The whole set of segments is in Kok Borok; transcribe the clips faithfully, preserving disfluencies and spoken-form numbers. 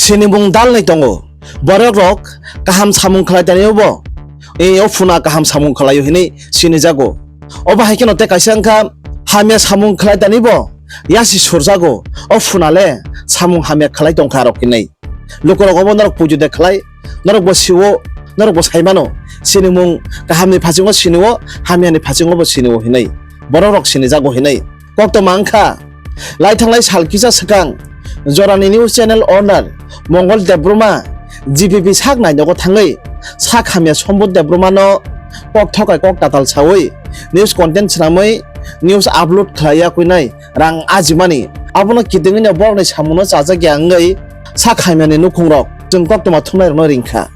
Sinimung dalnwi tongo. Borok rok kaham samung khlai tani obo. E o phuna kaham samung khlaio hinwi sinijago. Obo hai kheno tei kaisa wngkha hamya samung khlai tani bo yasi surjago. O phuna le samung hamya khlai tongkha rok hinwi. Lukurok obo norok pujo de khlai, norok bo siwo, norok bo saimano. Sinimung kahamni phasingo siniwo, hamyani phasingo bo siniwo hinwi. Borok rok sinijago hinwi. Koktwma wngkha, lai thanglai sal kisa swkang jorani news channel owner Mongol Debbarma G P P sak nainogo thangwi sak hamya Sombut Debbarmano kok thokai kok tatal sawi news content swnamwi news upload khlai yakwinai rang ajimani. Abono kitingwino borokni samungno chajakya wngwi sak hamyani nukhungrok chwng koktwma thumnairokno ringkha.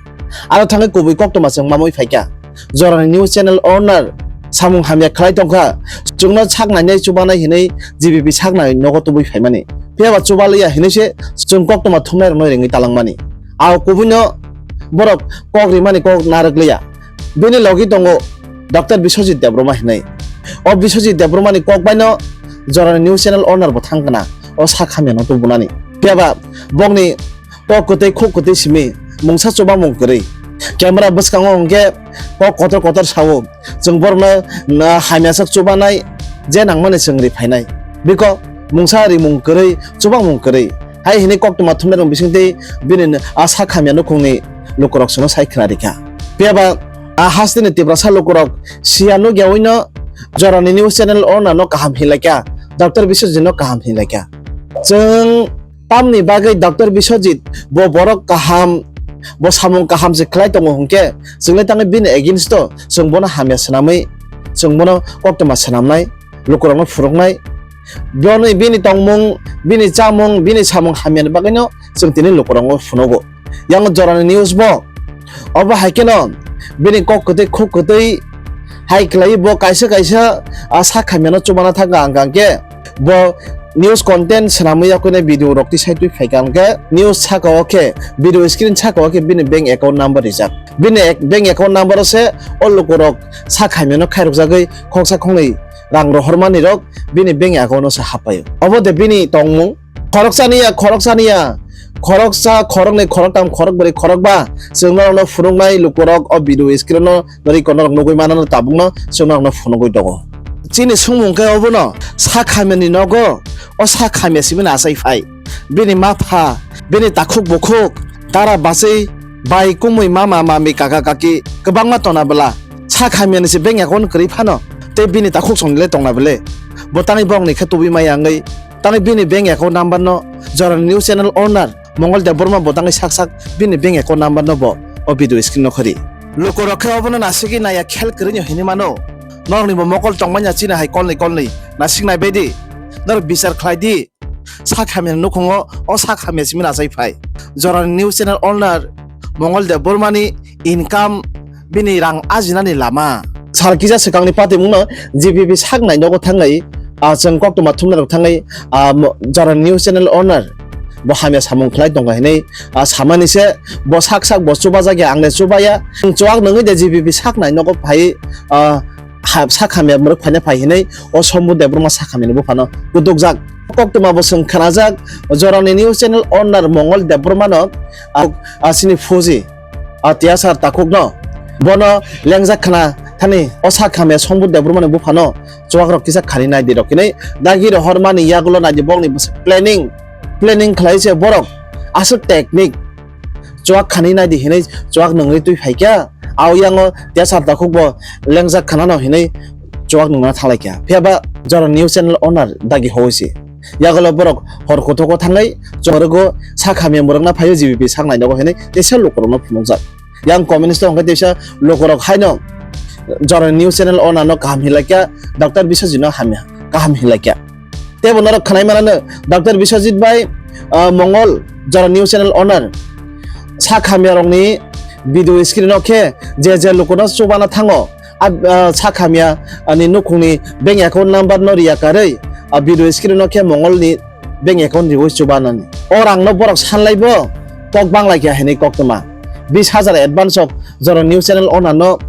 Aro thangwi kubui koktwma chwng mamwi phaikha. Jorani news channel owner samung hamya khlai tongkha. Chwngno sak nainai chubanai hinwi G P P sak nai nogo tubui phaimani. Phiyaba chuba liya hinwi se chwng koktwma thumnairokno ringwi talangmani. Ao kubuino borok kok rimani kok narwk liya. Bini logi tongo Doctor Biswajit Debbarma hinwi. O Biswajit Debbarmani kok baino jorani news channel owner bo thang kana o sak hamyano tubunani. Phiyaba bokni kok kwtwi khuk kwtwi simi mungsa chubamung kwrwi. Camera bwskango hwnkhe kok kotor kotor sao. Chwng borokno na hamya sak chubanai je nangmani chwng ri phainai. Biko mungsa rimung kwrwi, chubamung kwrwi. Hai hinwi koktwma thumnairok bisingtwi bini a sak hamya nukhungni lukurok chwngno sai khna rikha. Phiyaba a hasteni Tiprasa lukurok siya nukya wino jorani news channel owner no kaham hinlaikha, Doctor Biswajit no kaham hinlaikha. Chwng tamni bagwi Doctor Biswajit bo borok kaham, bo samung kaham se khlai tongo hwnkhe, chwngno tangwi bini against o chwng bono hamya swnamwi, chwng bono koktwma swnamnai, lukurokno phunuknai. Boni, bini tongmung, bini chamung, bini samung hamyani bagwino chwng tini lukurokno phunugo. Yang jorani news bo. Obo hai kheno bini kok kwtwi khuk kwtwi hai khlai bo kaisa kaisa a sak hamyano chubana thangkha ang khe bo news content swnamwi yakwina video rok tisai twi phaikha ang khe news saka o khe video screen saka o khe bini bank account number rijak. Bini ek-, bank account number o se o lukurok sak hamyano khairokjagwi khoksa khoknwi rang rohormani rok bini bank account o se happaio. Obo de bini tongmung. Khoroksani ya, khoroksani ya, khoroksa, khoroknwi, khoroktham, khorokbrwi, khorokba, chwng norokno phunuknai lukurok o video screen o norwi kono rok nugwi manano tabukno chwng norokno phunugwi tongo. Chini sumung khe obono sak hamyani nogo, o sak hamya simi achai phai. Bini mapha, bini takhuk bukhuk, dara bachwi, bai kumui mama mami kaka kaki kwbangma tona bwla. Sak hamyani se bank account kwrwi phano, tei bini takhuk songni le tongna bwle. Bo tangwi borokni khe tubui maya wngwi, tangwi bini bank account number no jorani news channel owner Mongol Debbarma bo tangwi sak sak bini bank account number no bo o video screen no khori. Lukurok khe obono nasigwi naiya khel kwrwino hinwi mano. Norokni bo mokol tongmanya chini hai kolni kolni nasik nai baidi. Norok bichar khlai di. Sak hamya nukhungo o sak hamya simi achai phai. Jorani news channel owner Mongol Debbarmani income bini rang ajinani lama. Sal kisa swkangni patimungno G P P sak nai nogo thangwi, ah, chwng koktwma thumnairok thangwi, ah, mo-, jorani news channel owner bo hamya samung khlai tongkha hinwi, ah, samani se bo sak sak bo chubajak ya, ang le chubaya. Chwng chuak nungwi de G P P sak nai nogo phai, ah, ha-, sak hamya mwrwk phaina phai hinwi o Sombut Debbarma sak hamyani buphano kutukjak. Koktwma bo chwng khnajak, jorani news channel owner Mongol Debbarmano, ah, ah, chini phuji, ah, Tiyasar takhukno bono lengjak khna thani o sak hamya Sombut Debbarmani buphano chuak rok kisa khani nai di rok hinwi dagi rohormani yagulo nai di bokni bwswk planning, planning khlai se borok aswk technique. Chuak khani nai di hinwi chuak nungwi twi phai kha. Ao yango Tiyasar takhuk bo lengjak khana no hinwi chuak nungna thalai kha. Phiya ba jora news channel owner dagi hoi si. Yagulo borok hor kuthuk o thangwi chwng rwgo sak hamya mwrwkna phaio G B P sak nai nogo hinwi teisa lukurokno phunukjak. Yang comment o hwnkhe teisa lukurok haino jora news channel owner no kaham hinlai kha, Doctor Biswajit no hamya kaham hinlai kha. Teibo norok khwnai manano, Doctor Biswajit bai, ah, Mongol, jora news channel owner, sak hamya rokni video screen o khe je je lukuno chubana thango, a, ah, sak hamya, ani nukhungni bank account number no riya karwi, a video screen o khe Mongol ni bank account riwi chubanani. O rang no borok sanlai bo kok banglai kha hinwi koktwma. Bis hajar advance o jora news channel owner no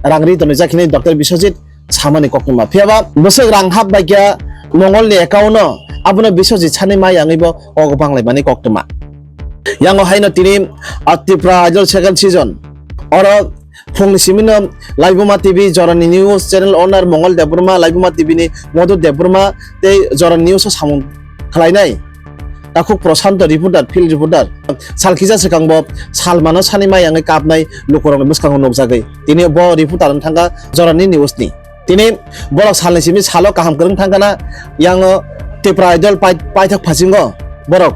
rang ri tonwi jak hinwi Doctor Biswajit samani koktwma. Phiya ba bwswk rang hap bai kha Mongol ni account o, abono Biswajit sani ma yangwi bo kok banglai mani koktwma. Yango haino tini, ah, Tripura Idol second season. Oro phungni simino Laibuma T V jorani news channel owner Mongol Debbarma, Laibuma T V ni Madhu Debbarma tei jorani news o samung khlainai. Takhuk Prashanto reporter, field reporter. Sal kisa swkangbo salmano sani mayangwi kapnai lukurokni bwskango nukjagwi. Tini bo reporter wng thangkha jorani news ni. Tini borok salni simi salo kaham kwrwng thangkha na, yango Tripura Idol pai-, paithak phasingo borok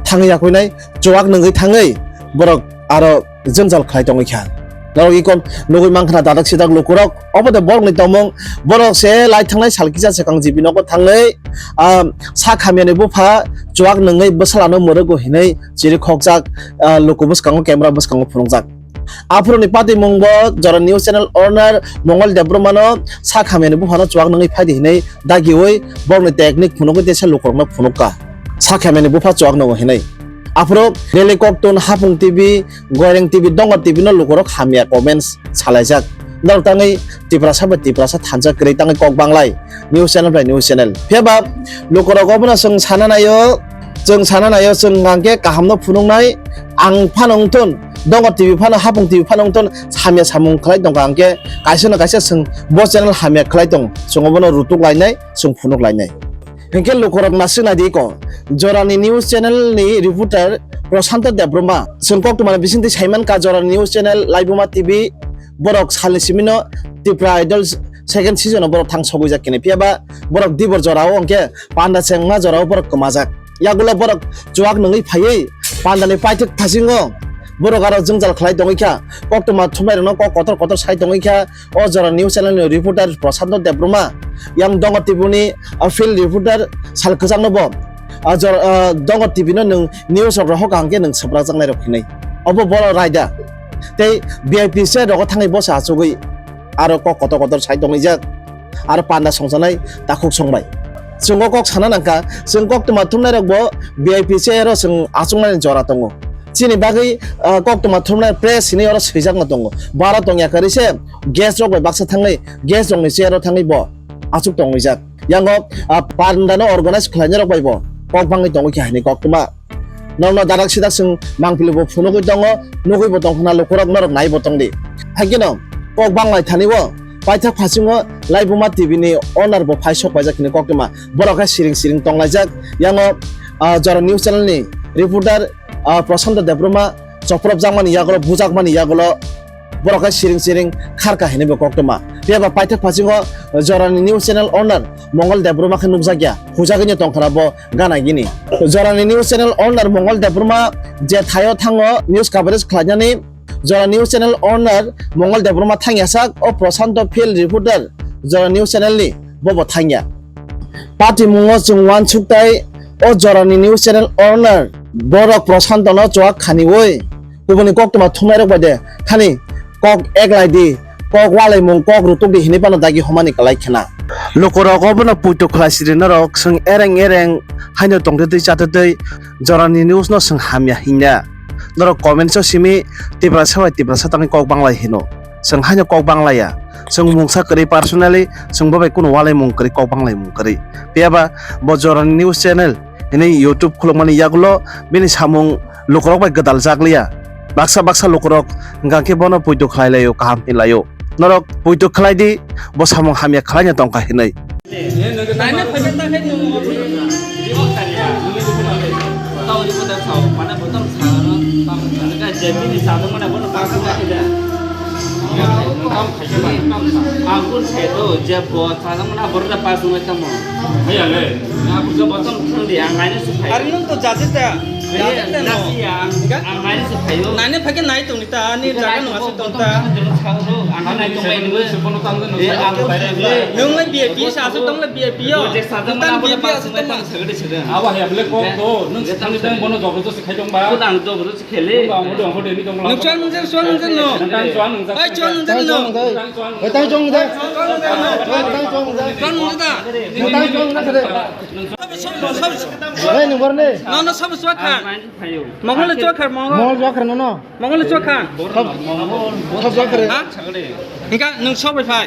thangwi yakuinai, chuwak nungwi thangwi borok aro jwngjal khlai tongwi kha. Norok ikon nugwi mankha na dadak sidak lukurok, obo de borokni tongmung, borok se lai thangnai sal kisa swkang G P nogo thangwi, ah, sak hamyani bupha chuwak nungwi bwsalano mwrwkgo hinwi chiri khokjak, ah, luku bwskango camera bwskango phunukjak. Aphuruni patimung bo jora news channel owner Mongol Debbarmano sak hamyani buphano chuwak nungwi phaidi hinwi dagiwi borokni technique phunugwi teisa lukurokno phunukka. Sak hamyani bupha chuwak nungo hinwi. Aphuru Delhi Koktun, Hapung T V, Goireng T V, Donga T V no lukurok hamya comments salaijak. Norok tangwi Tiprasa bai Tiprasa thansa kwrwi tangwi kok banglai. News channel bai news channel. Phiya ba lukurok obono chwng sana naio, chwng sana naio, chwng hwnkhe kahamno phunuknai, ang phano wngthun, Donga T V phano, Hapung T V phano wngthun, hamya samung khlai tongkha, hwnkhe kaisa no kaisa chwng bo channel hamya khlai tong, chwng obono rutuk lainai, chwng phunuk lainai. Hwnkhe lukurok naswk naidi ko, jorani news channel ni reporter Prashanto Debbarma, chwng koktwmani bisingtwi saimankha jorani news channel Laibuma T V, borok salni simino Tipra Idol second season o borok thang sogwijak kini. Phiya ba borok dibor jorao hwnkhe panda chengma jorao borok kwmajak. Yagulo borok chuwak nungwi phaiwi pandani paithak phasingo borok aro jwngjal khlai tongwi kha. Koktwma thumnairokno kok kotor kotor sai tongwi kha. O jora news channel ni reporter Prashanto Debbarma, yang Donga T V ni, ah, field reporter sal kwchangno bo, ah, jora, ah, Donga T V no nwng news rok rohor kaham khe nwng swprakjaknai rok hinwi. Obo boro raida. Tei V I P se rogo thangwi bosa achugwi aro kok kotor kotor sai tongwijak. Aro panda songsanai takhuk songbai. Chwng o kok sana nangkha, chwng koktwma thumnai rok bo V I P se aro chwng achuknani jora tongo. Chini bagwi, ah, koktwma thumnai press hinwi oro swijakno tongo. Baro tongya kwrwi se guest rok bai baksa thangwi, guest rokni chair o thangwi bo achuk tongwijak. Yango, ah, panda no organize khlainai rok bai bo kok bangwi tongwi kha hinwi koktwma. Norokno dadak sidak chwng mangpili bo phunugwi tongo, nugwi bo tongkha na lukurok norok nai bo tongdi. Haikhe no kok banglai thani o paithak phasingo Laibuma T V ni owner bo phai sok paijak hinwi koktwma. Borok khe siring siring tonglaijak. Yango, ah, jora news channel ni reporter, ah, Prashanto Debbarma chopropjakmani yagulo, bujakmani yagulo borok khe siring siring kharka hinwi bo koktwma. Phiya ba paithak phasingo jorani news channel owner Mongol Debbarma khe nukjakya, hujagwino tongkha na bo gana gini. Jorani news channel owner Mongol Debbarma je thaio thango news coverage khlainani, jora news channel owner Mongol Debbarma thangya sak, o Prashanto field reporter jora news channel ni bobo thangya. Patimungo chwng uansuk tai o jorani news channel owner borok Prashanto no chuak khaniwi kubuni koktwma thumnai rok bai de thani kok eklai di, kok walaimung, kok rutuk di hinwi phano dagi homani kwlai khna. Lukurok obono puitu khlai siri norok chwng ereng ereng haino tongtwtwi chatwtwi jorani news no chwng hamya hinya. Norok comments o simi Tiprasa bai Tiprasa tangwi kok banglai hino. Chwng haino kok banglaiya. Chwng mungsa kwrwi personally chwng bo bai kunu walaimung kwrwi kok banglaimung kwrwi. Phiya ba bo jorani news channel hinwi YouTube khulukmani yagulo bini samung lukurok bai gwdal jakliya. Baksa baksa lukurok hwnkha khe bono puitu khlai laio, kaham hin laio. Norok puitu khlai di, bo samung hamya khlaina tongkha hinwi. Naina phaikhe ta khe nwng. Tao reporter sao, mana botol sao, tamo sao. Ka jebini sao, mana bono baksa ta khe da. Tamo khaikhe ba, tamo sao. Ang kun se to, je bo sao, mana bono da pas ngai tamo. Haiya le. Ang kun botol thang di, ang naina su khai. Are nwng to judge ta. Judge ta no. Nasi ya, ang, ang naina su khai. Naina phaikhe nai tong ni ta, ani jaga no asuk tong ta. Ang nai tong bai nwe. Ang bai nwe. Nwng le V I P sa asuk tong le V I P yo. Nwng tan V I P asuk tong ma. Abo hai abole kok do, nwng swkangni tang bono jobor josti khai tong ba. Ang jobor josti khele. Tong ba, ang hodo, ang hodo, ini tong ba. Nwng chuan nwng jan, chuan nwng jan no. Nwng tang chuan nwng jan. Ai, chuan nwng jan no. Nwng tang chuan nwng jan. Nwng tang chuan nwng jan. Chuan nwng jan da. Nwng tang chuan nwng jan da. Nwng sab, sab, sab. Hei, nwng bor ne. No, no, sab chuak kha. Mongol chuak kha, Mongol. Mongol chuak kha, no, no. Mongol chuak kha. Sab, sab chuak kha. Ha? Hingka nwng sab bai phai.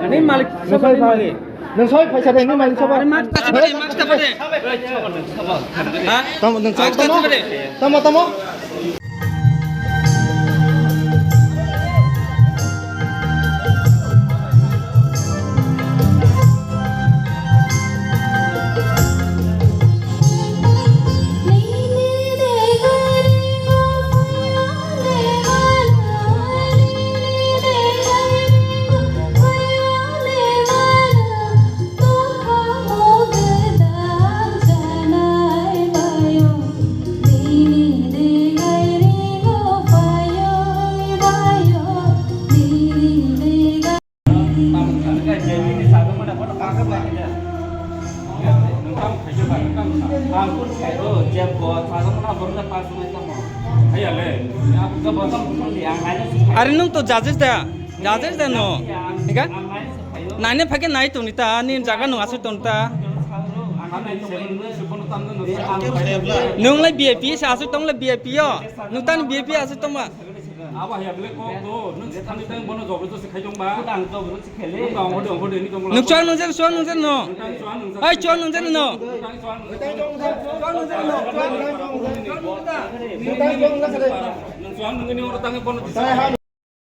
Ni malik sab bai phai. Nwng soi phaisa de, nwng main soba. Are, mask ta saba de, mask ta saba de. Ha? Tamo, nwng soi tamo. Tamo, tamo. Are nwng to judges da, judges da no. Ika? Nai ne phai khe nai tong ni ta, ni jaga nwng aswk tong ta. Nwng lai V I P se aswk tong lai V I P yo. Nwng ta ni V I P aswk tong ba. Abo hai ble kok to, nwng se thani tang bono jobor josti khai tong ba. Ang jobor josti khele. Nwng ba ongkhor de, ongkhor de, ni tong ba. Nwng chuang nwng jan, chuang nwng jan no. Nwng tang chuang nwng jan. Ai, chuang nwng jan no. Nwng tang chuang nwng jan. Chuang nwng jan no, chuang nwng jan no. Nwng chuang nwng ni oro tang bono.